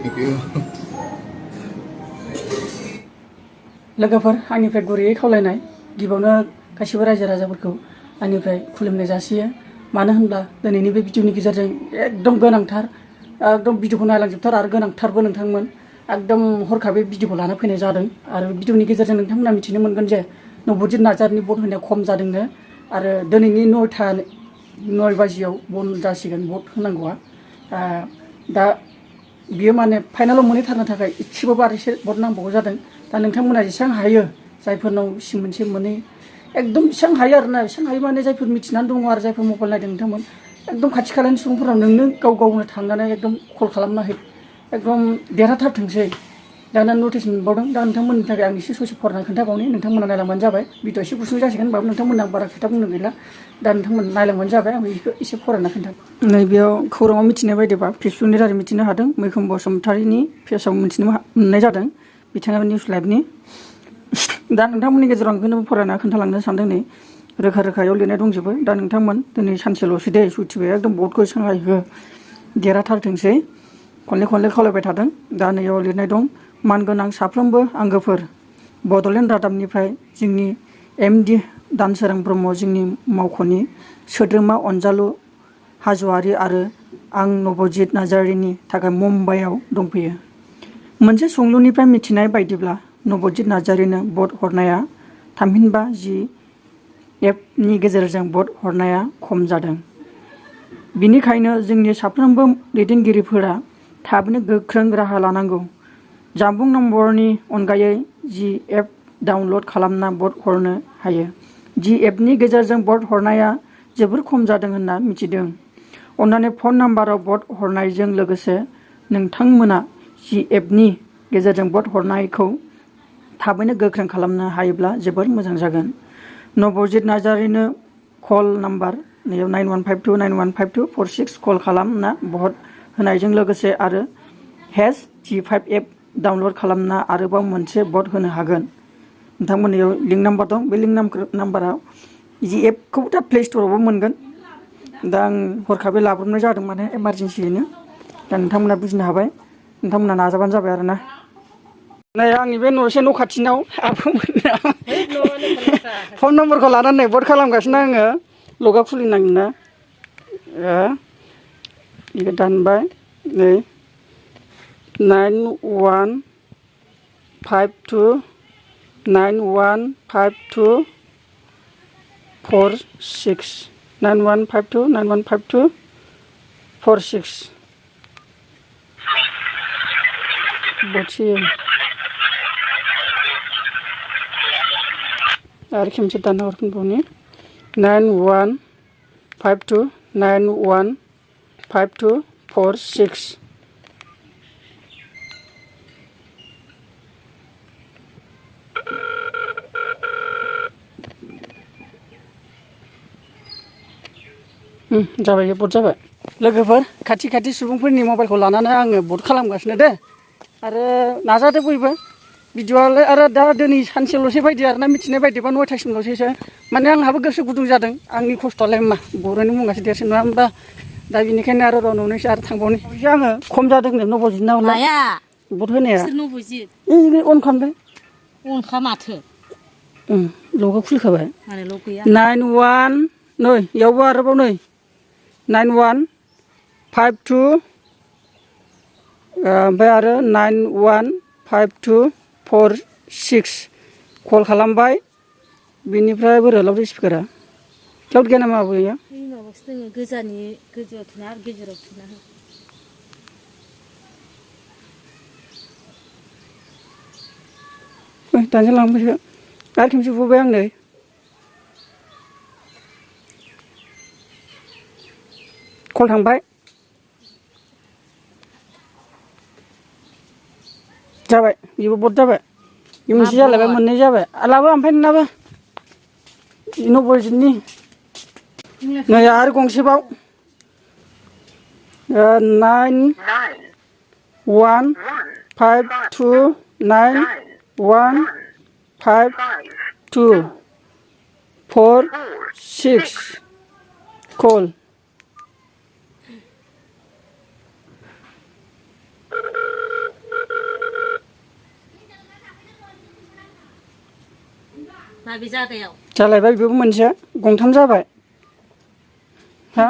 Thank you. लोगोफोर आंनिफ्राय गुरैयै खावलायनाय गिबियावनो गासिबो रायजो राजाफोरखौ आंनिफ्राय खुलुमनाय जासियो मानो होनब्ला दिनैनि बे भिडिअनि गेजेरजों एकदम गोनांथार एकदम भिडिअखौ नायलांजोबथार आरो गोनांथारबो नोंथांमोन एकदम हरखाबै भिडिअखौ लाना फैनाय जादों आरो भिडिअनि गेजेरजों नोंथांमोना मिथिनो मोनगोन जे नबजित नार्जारिनि भट होनाया खम जादोंनो आरो दिनैनि 9 बाजियाव बन्द जासिगोन भट होनांगौआ दा बियो माने फाइनालाव मोनहैथारनो थाखाय इसेबाबो आरो एसे भट नांबावगौ जादों दा नोंथांमोना जेसेबां हायो जायफोरनाव सिम मोनसे मोनै एकदम बेसेबां हायो आरोना बेसेबां हायो माने जायफोर मिथिनानै दङ आरो जायफोर मबाइल नायदों नोंथांमोन एकदम खाथि खालानि सुबुंफोराव नोंनो गावनो थांनानै एकदम कल खालामना हो एकदम देरहाथारथोंसै दाना नटिस मोनबावदों दा नोंथांमोननि थाखाय आं एसे ससे फरायना खोन्थाबावनि नोंथांमोना नायलांबानो जाबाय भिडिअ एसे गुसुं जासिगोन होनबाबो नोंथांमोना बारा खोथा बुंनो गैला दा नोंथांमोना नायलांबानो जाबाय आं बेखौ एसे फरायना खोन्थानो नैबेयाव खौराङाव मिथिनाय बायदिबा फेसबुकनि दारै मिथिनो हादों मैखोम बसुमतारीनि पेजाव मिथिनो मोननाय जादों बिथाङा निउस लाइभनि दा नोंथांमोननि गेजेराव आं बेखौनो फरायना खोन्थालांनो सानदों नै रोखा रोखायाव लिरनाय दंजोबो दा नोंथांमोन दिनै सानसेल'सै दे सुथिबाय एकदम भटखौ सांग्राय हो देरहाथारथोंसै खनले खावलायबाय थादों दा नैयाव लिरनाय दं मानगोनां साफ्रोमबो आंगोफोर बड'लेण्ड रादाबनिफ्राय जोंनि एमडि दानसोरां ब्रह्म जोंनि मावख'नि सोद्रोमा अनजालु हाज'वारि आरो आं नबजित नार्जारिनि थाखाय मुम्बाइआव दंफैयो मोनसे सोंलुनिफ्राय मिथिनाय बायदिब्ला नबजित नार्जारिनो भट हरनाया थामहिनबा GFनि गेजेरजों भट हरनाया खम जादों बिनिखायनो जोंनि साफ्रोमबो दैदेनगिरिफोरा थाबैनो गोख्रों राहा लानांगौ जानबुं नम्बरनि अनगायै GF डाउनलड खालामना भट हरनो हायो GFनि गेजेरजों भट हरनाया जोबोर खम जादों होनना मिथिदों अन्नानै फन नाम्बाराव भट हरनायजों लोगोसे नोंथांमोना GFनि गेजेरजों भट हरनायखौ थाबैनो गोख्रों खालामनो हायोब्ला जोबोर मोजां जागोन नबजित नार्जारिनो कल नाम्बार 9152915246 कल खालामना भट होनायजों लोगोसे आरो #G5F डाउनलड खालामना आरोबाव मोनसे भट होनो हागोन नोंथांमोननियाव लिंक नाम्बार दं बे लिंक नाम्बाराव GFखौ दा प्ले स्ट'रावबो मोनगोन दा आं हरखाबै लाब्रबनाय जादों माने इमारजेन्सियैनो दा नोंथांमोना बुजिनो हाबाय नोंथांमोना नाजाबानो जाबाय आरोना नै आंनि बे न' खाथिनाव आब'मोना फन नम्बरखौ लानानै भट खालामगासिनो आङो लगा खुलिनांगोन ना बेखौ दानबाय नै 9152915246 9152915246 बथियो आरो खेमसे दाना हरफिनबावनि 9152915246 जाबाय भट जाबाय लोगोफोर खाथि सुबुंफोरनि मबाइलखौ लानानै आङो भट खालामगासिनो दे आरो नाजादो बयबो भिडिअआलाय आरो दा दिनै सानसेल'सै बायदि आरोना मिथिनाय बायदिबा 9टासिमल'सैसो माने आंहाबो गोसो गुदुं जादों आंनि खस्थ'आलाय मा बर'नि मुङासो देरसिन नङा होमबा दा बेनिखायनो आरो रननोसै आरो थांबावनि आङो खम जादोंनो नबजितनाव माया भट होनाया नबजित अन खालामबाय अनखा माथो लगा खुलिखाबाय माने लग गैया 91 नै इयावबो आरोबाव नै 9152 ओमफ्राय आरो 915246 कल खालामबाय बिनिफ्राय बोरै लाउड स्पिकारा लाउड गैया नामा आबैया माबासो दङ गोजौआव थुना आरो गेजेराव थुना हो दानजा लांबायसो आरो खेमसे बुबाय आं नै कल थांबाय जाबाय बेबो भट जाबाय बे मोनसे जालायबाय मोननै जाबाय लाबो ओमफ्राय नोंनाबो नबजितनि नै आरो गंसेबाव 9152915246 कल माबे जागायाव जालायबाय बेबो मोनसे गंथाम जाबाय हा